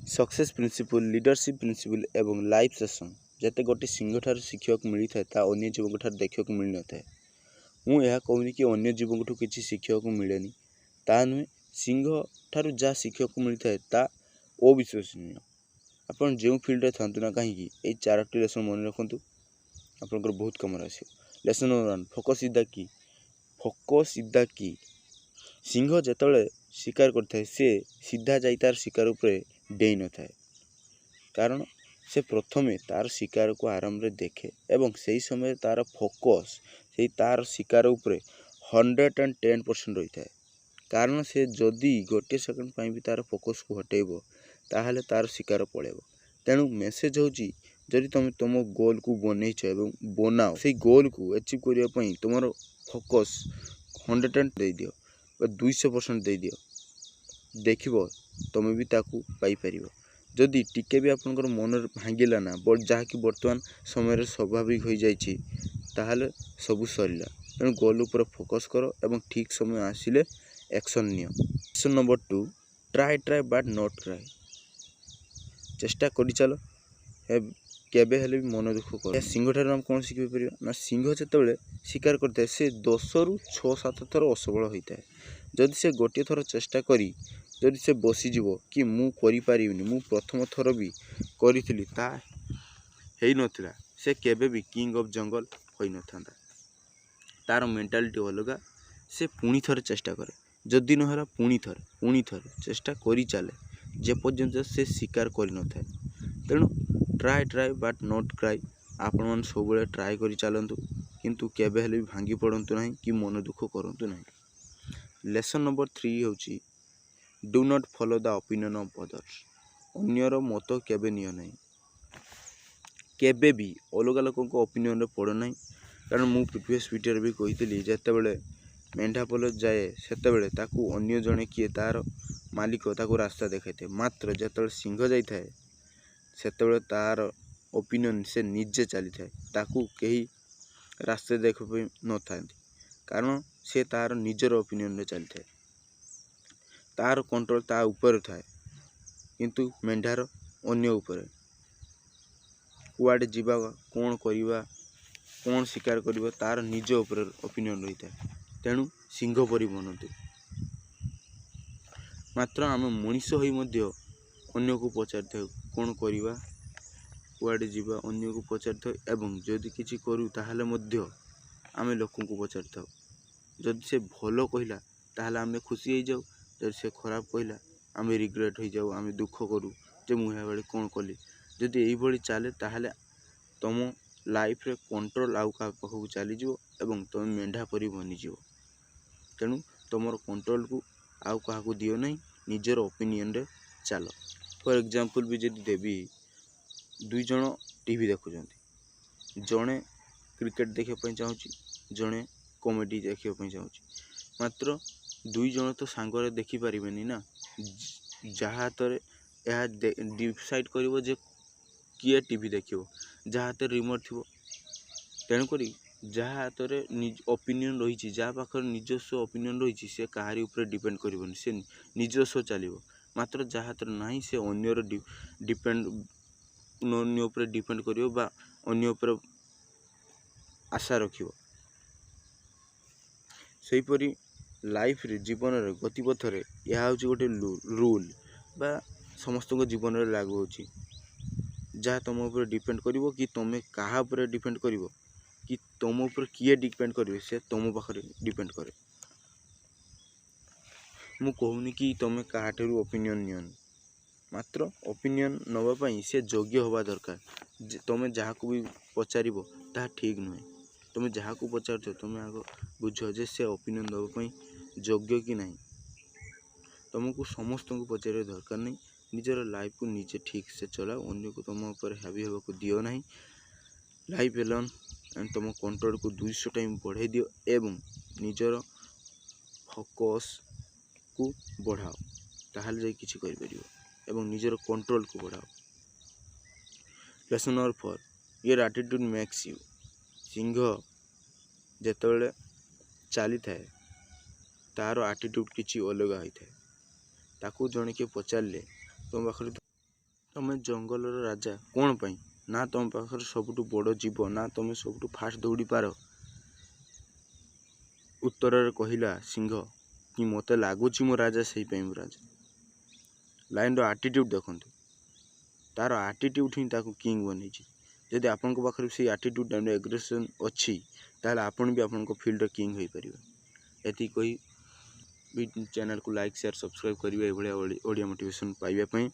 Success principle, leadership principle ଏବଂ life lesson ଯେତେ ଗୋଟେ ସିଂହଠାରୁ ଶିଖିବାକୁ ମିଳିଥାଏ, ତା ଅନ୍ୟ ଜୀବଙ୍କ ଠାରୁ ଦେଖିବାକୁ ମିଳିନଥାଏ। ମୁଁ ଏହା କହୁନି କି ଅନ୍ୟ ଜୀବଙ୍କଠୁ କିଛି ଶିଖିବାକୁ ମିଳେନି, ତା ନୁହେଁ। ସିଂହ ଠାରୁ ଯାହା ଶିଖିବାକୁ ମିଳିଥାଏ, ତା ଅବିଶ୍ୱସନୀୟ। ଆପଣ ଯେଉଁ ଫିଲ୍ଡରେ ଥାନ୍ତୁ ନା କାହିଁକି, ଏଇ ଚାରୋଟି ଲେସନ୍ ମନେ ରଖନ୍ତୁ, ଆପଣଙ୍କର ବହୁତ କାମରେ ଆସିବ। Lesson number 1, focus is the key. Focus is the key. ସିଂହ ଯେତେବେଳେ ଶିକାର କରିଥାଏ, ସେ ସିଧା ଯାଇ ତାର ଶିକାର ଉପରେ ଡେଇଁ ନଥାଏ। କାରଣ ସେ ପ୍ରଥମେ ତାର ଶିକାରକୁ ଆରାମରେ ଦେଖେ ଏବଂ ସେହି ସମୟରେ ତାର ଫୋକସ୍ ସେଇ ତାର ଶିକାର ଉପରେ 110% ରହିଥାଏ। କାରଣ ସେ ଯଦି ଗୋଟିଏ ସେକେଣ୍ଡ ପାଇଁ ବି ତାର ଫୋକସ୍କୁ ହଟେଇବ, ତାହେଲେ ତାର ଶିକାର ପଳେଇବ। ତେଣୁ ମେସେଜ୍ ହେଉଛି, ଯଦି ତୁମେ ତୁମ ଗୋଲ୍କୁ ବନେଇଛ ଏବଂ ବନାଅ, ସେଇ ଗୋଲ୍କୁ ଆଚିଭ୍ କରିବା ପାଇଁ ତୁମର ଫୋକସ୍ 100 ଆଣ୍ଡ ଦେଇଦିଅ ବା 200% ଦେଇଦିଅ। ଦେଖିବ, ତୁମେ ବି ତାକୁ ପାଇପାରିବ। ଯଦି ଟିକେ ବି ଆପଣଙ୍କର ମନରେ ଭାଙ୍ଗିଲା ନା, ଯାହାକି ବର୍ତ୍ତମାନ ସମୟରେ ସ୍ୱାଭାବିକ ହୋଇଯାଇଛି, ତାହେଲେ ସବୁ ସରିଲା। ତେଣୁ ଗୋଲ୍ ଉପରେ ଫୋକସ୍ କର ଏବଂ ଠିକ୍ ସମୟ ଆସିଲେ ଆକ୍ସନ୍ ନିଅ। Lesson number 2, try, try but not cry. ଚେଷ୍ଟା କରିଚାଲ, କେବେ ହେଲେ ବି ମନ ଦୁଃଖ କର। ସିଂହଠାରୁ ଆମେ କ'ଣ ଶିଖିପାରିବା ନା, ସିଂହ ଯେତେବେଳେ ଶିକାର କରିଥାଏ, ସେ 10ରୁ 6-7 ଥର ଅସଫଳ ହୋଇଥାଏ। ଯଦି ସେ ଗୋଟିଏ ଥର ଚେଷ୍ଟା କରି ଯଦି ସେ ବସିଯିବ କି ମୁଁ କରିପାରିବିନି, ମୁଁ ପ୍ରଥମ ଥର ବି କରିଥିଲି, ତା ହେଇନଥିଲା, ସେ କେବେ ବି କିଙ୍ଗ ଅଫ୍ ଜଙ୍ଗଲ ହୋଇନଥାନ୍ତା। ତାର ମେଣ୍ଟାଲିଟି ଅଲଗା। ସେ ପୁଣି ଥରେ ଚେଷ୍ଟା କରେ। ଯଦି ନହେଲା, ପୁଣି ଥରେ, ପୁଣି ଥରେ ଚେଷ୍ଟା କରି ଚାଲେ, ଯେପର୍ଯ୍ୟନ୍ତ ସେ ଶିକାର କରିନଥାଏ। ତେଣୁ try, try but not cry. ଆପଣମାନେ ସବୁବେଳେ ଟ୍ରାଏ କରି ଚାଲନ୍ତୁ, କିନ୍ତୁ କେବେ ହେଲେ ବି ଭାଙ୍ଗି ପଡ଼ନ୍ତୁ ନାହିଁ କି ମନ ଦୁଃଖ କରନ୍ତୁ ନାହିଁ। ଲେସନ୍ ନମ୍ବର 3 ହେଉଛି, do not follow the opinion of others. ଅନ୍ୟର ମତ କେବେ ନିଅ ନାହିଁ। କେବେ ବି ଅଲଗା ଲୋକଙ୍କ ଓପିନିଅନ୍ରେ ପଡ଼ ନାହିଁ। କାରଣ ମୁଁ ପ୍ରିଭିୟସ୍ ଭିଡ଼ିଓରେ ବି କହିଥିଲି, ଯେତେବେଳେ ମେଣ୍ଢା ପଲ ଯାଏ, ସେତେବେଳେ ତାକୁ ଅନ୍ୟ ଜଣେ କିଏ ତା'ର ମାଲିକ ତାକୁ ରାସ୍ତା ଦେଖାଇଥାଏ। ମାତ୍ର ଯେତେବେଳେ ସିଂହ ଯାଇଥାଏ, ସେତେବେଳେ ତା'ର ଓପିନିଅନ୍ ସେ ନିଜେ ଚାଲିଥାଏ। ତାକୁ କେହି ରାସ୍ତା ଦେଖିବା ପାଇଁ ନଥାନ୍ତି, କାରଣ ସେ ତା'ର ନିଜର ଓପିନିଅନ୍ରେ ଚାଲିଥାଏ। ତା'ର କଣ୍ଟ୍ରୋଲ୍ ତା ଉପରେ ଥାଏ, କିନ୍ତୁ ମେଣ୍ଢାର ଅନ୍ୟ ଉପରେ। କୁଆଡ଼େ ଯିବା, କ'ଣ କରିବା, କ'ଣ ଶିକାର କରିବ, ତା'ର ନିଜ ଉପରେ ଓପିନିଅନ୍ ରହିଥାଏ। ତେଣୁ ସିଂହ ପରି ବନନ୍ତୁ। ମାତ୍ର ଆମେ ମଣିଷ ହୋଇ ମଧ୍ୟ ଅନ୍ୟକୁ ପଚାରିଥାଉ, କ'ଣ କରିବା, କୁଆଡ଼େ ଯିବା, ଅନ୍ୟକୁ ପଚାରିଥାଉ ଏବଂ ଯଦି କିଛି କରୁ, ତାହେଲେ ମଧ୍ୟ ଆମେ ଲୋକଙ୍କୁ ପଚାରିଥାଉ। ଯଦି ସେ ଭଲ କହିଲା, ତାହେଲେ ଆମେ ଖୁସି ହେଇଯାଉ। ଯଦି ସେ ଖରାପ କହିଲା, ଆମେ ରିଗ୍ରେଟ୍ ହେଇଯାଉ, ଆମେ ଦୁଃଖ କରୁ ଯେ ମୁଁ ଏଭଳି କ'ଣ କଲି। ଯଦି ଏଇଭଳି ଚାଲେ, ତାହେଲେ ତୁମ ଲାଇଫ୍ରେ କଣ୍ଟ୍ରୋଲ୍ ଆଉ କାହା ପାଖକୁ ଚାଲିଯିବ ଏବଂ ତୁମେ ମେଣ୍ଢା ପରି ବନିଯିବ। ତେଣୁ ତୁମର କଣ୍ଟ୍ରୋଲକୁ ଆଉ କାହାକୁ ଦିଅ ନାହିଁ, ନିଜର ଓପିନିଅନ୍ରେ ଚାଲ। ଫର୍ ଏକ୍ଜାମ୍ପଲ୍ ବି ଯଦି ଦେବି, ଦୁଇ ଜଣ ଟିଭି ଦେଖୁଛନ୍ତି। ଜଣେ କ୍ରିକେଟ୍ ଦେଖିବା ପାଇଁ ଚାହୁଁଛି, ଜଣେ କମେଡ଼ି ଦେଖିବା ପାଇଁ ଚାହୁଁଛି। ମାତ୍ର ଦୁଇ ଜଣ ତ ସାଙ୍ଗରେ ଦେଖିପାରିବେନି ନା। ଯାହା ହାତରେ ଏହା ଡିସାଇଡ଼୍ କରିବ ଯେ କିଏ ଟିଭି ଦେଖିବ, ଯାହା ହାତରେ ରିମୋଟ୍ ଥିବ। ତେଣୁକରି ଯାହା ହାତରେ ଓପିନିଅନ୍ ରହିଛି, ଯାହା ପାଖରେ ନିଜସ୍ୱ ଓପିନିଅନ୍ ରହିଛି, ସେ କାହାରି ଉପରେ ଡିପେଣ୍ଡ କରିବନି, ସେ ନିଜସ୍ୱ ଚାଲିବ। ମାତ୍ର ଯାହା ହାତରେ ନାହିଁ, ସେ ଅନ୍ୟର ଡିପେଣ୍ଡ ଅନ୍ୟ ଉପରେ ଡିପେଣ୍ଡ କରିବ ବା ଅନ୍ୟ ଉପରେ ଆଶା ରଖିବ। ସେହିପରି ଲାଇଫ୍ରେ, ଜୀବନରେ, ଗତିପଥରେ ଏହା ହେଉଛି ଗୋଟେ ରୁଲ୍ ବା ସମସ୍ତଙ୍କ ଜୀବନରେ ଲାଗୁ ହେଉଛି। ଯାହା ତୁମ ଉପରେ ଡିପେଣ୍ଡ କରିବ କି ତୁମେ କାହା ଉପରେ ଡିପେଣ୍ଡ କରିବ କି ତୁମ ଉପରେ କିଏ ଡିପେଣ୍ଡ କରିବେ, ସେ ତୁମ ପାଖରେ ଡିପେଣ୍ଡ କରେ। ମୁଁ କହୁନି କି ତୁମେ କାହାଠାରୁ ଓପିନିଅନ୍ ନିଅନି। ମାତ୍ର ଓପିନିଅନ୍ ନେବା ପାଇଁ ସେ ଯୋଗ୍ୟ ହେବା ଦରକାର। ଯେ ତୁମେ ଯାହାକୁ ବି ପଚାରିବ, ତାହା ଠିକ୍ ନୁହେଁ। ତୁମେ ଯାହାକୁ ପଚାରୁଛ, ତୁମେ ଆଗ ବୁଝ ଯେ ସେ ଓପିନିଅନ୍ ଦେବା ପାଇଁ ଯୋଗ୍ୟ କି ନାହିଁ। ତୁମକୁ ସମସ୍ତଙ୍କୁ ପଚାରିବା ଦରକାର ନାହିଁ। ନିଜର ଲାଇଫ୍କୁ ନିଜେ ଠିକ୍ ସେ ଚଲାଅ। ଅନ୍ୟକୁ ତୁମ ଉପରେ ହାବି ହେବାକୁ ଦିଅ ନାହିଁ। ଲାଇଫ୍ ଏଲନ୍ ଆଣ୍ଡ ତୁମ କଣ୍ଟ୍ରୋଲକୁ 200 ଟାଇମ୍ ବଢ଼ାଇ ଦିଅ ଏବଂ ନିଜର ଫୋକସ୍କୁ ବଢ଼ାଅ, ତାହେଲେ ଯାଇ କିଛି କରିପାରିବ ଏବଂ ନିଜର କଣ୍ଟ୍ରୋଲକୁ ବଢ଼ାଅ। Lesson number 4, your attitude makes you. ସିଂହ ଯେତେବେଳେ ଚାଲିଥାଏ, ତା'ର ଆଟିଟ୍ୟୁଡ଼୍ କିଛି ଅଲଗା ହୋଇଥାଏ। ତାକୁ ଜଣେ କିଏ ପଚାରିଲେ, ତୁମ ପାଖରେ ତମେ ଜଙ୍ଗଲର ରାଜା କ'ଣ ପାଇଁ? ନା ତୁମ ପାଖରେ ସବୁଠୁ ବଡ଼ ଜୀବ, ନା ତୁମେ ସବୁଠୁ ଫାଷ୍ଟ ଦୌଡ଼ିପାର? ଉତ୍ତରରେ କହିଲା ସିଂହ କି ମୋତେ ଲାଗୁଛି ମୁଁ ରାଜା, ସେଇପାଇଁ ମୁଁ ରାଜା। ଲାୟନ୍ର ଆଟିଟ୍ୟୁଡ଼୍ ଦେଖନ୍ତୁ। ତା'ର ଆଟିଟ୍ୟୁଡ଼୍ ହିଁ ତାକୁ କିଙ୍ଗ ବନେଇଛି। ଯଦି ଆପଣଙ୍କ ପାଖରେ ସେଇ ଆଟିଟ୍ୟୁଡ଼୍ ଆଣ୍ଡ ଏଗ୍ରେସନ୍ ଅଛି, ତାହେଲେ ଆପଣ ବି ଆପଣଙ୍କ ଫିଲ୍ଡର କିଙ୍ଗ ହୋଇପାରିବେ। ଏତିକି କହି ବି ଚ୍ୟାନେଲ୍କୁ ଲାଇକ୍, ସେୟାର, ସବସ୍କ୍ରାଇବ୍ କରିବେ ଏଇଭଳିଆ ଓଡ଼ିଆ ମୋଟିଭେସନ୍ ପାଇବା ପାଇଁ।